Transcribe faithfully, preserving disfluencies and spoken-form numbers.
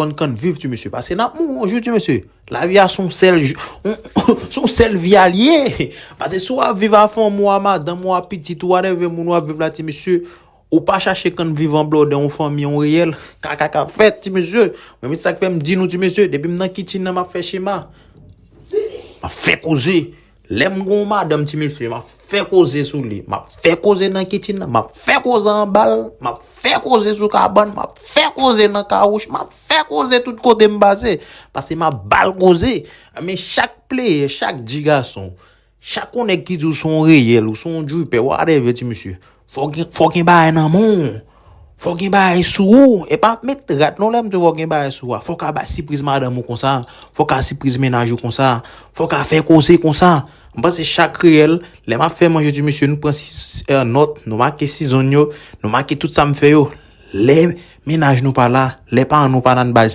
konn kann viv ti mesye. Paske n ap mouri yon jou ti mesye. Lavi a se yon sèl jou, se yon sèl vi a l ye. Paske si w ap viv a fanmi w, a madanm ou, a pitit ou, whatever moun w ap viv la ti mesye, ou pa chache kann viv an blòdè yon fanmi yon reyèl. Kaka k ap fèt ti mesye. Mwen menm sa k fè m di nou ti mesye, depi m nan kitchen nan m ap fè chema. M ap fè koze. Lè m gon madanm ti mesye, m ap fè koze sou li. M ap fè koze nan kitchen nan, m ap fè koze anba l, m ap fè koze sou kabann, m ap fè koze nan kawouch, m ap fè koze tout kote m pase. Paske m ap ba l koze. Men chak player, chak ti gason, chak yon nèg ki di w se yon reyèl, ou se yon dripè, whatever ti mesye. Fò gen, fò gen bagay nan men w. Fò gen bagay sou ou. E pa met rad non lè m di w fò gen bagay sou ou a. Fò w ka bay sipriz madanm ou konsa. Fò w ka sipriz mennaj ou konsa. Fò w ka fè koze konsa. M panse chak reyèl, lè m ap fè manje ti mesye, nou pran si, eh, nòt, nou make sizon yo, nou make tout sa m fè yo. Lè mennaj nou pa la, lè paran nou pa la, n ba l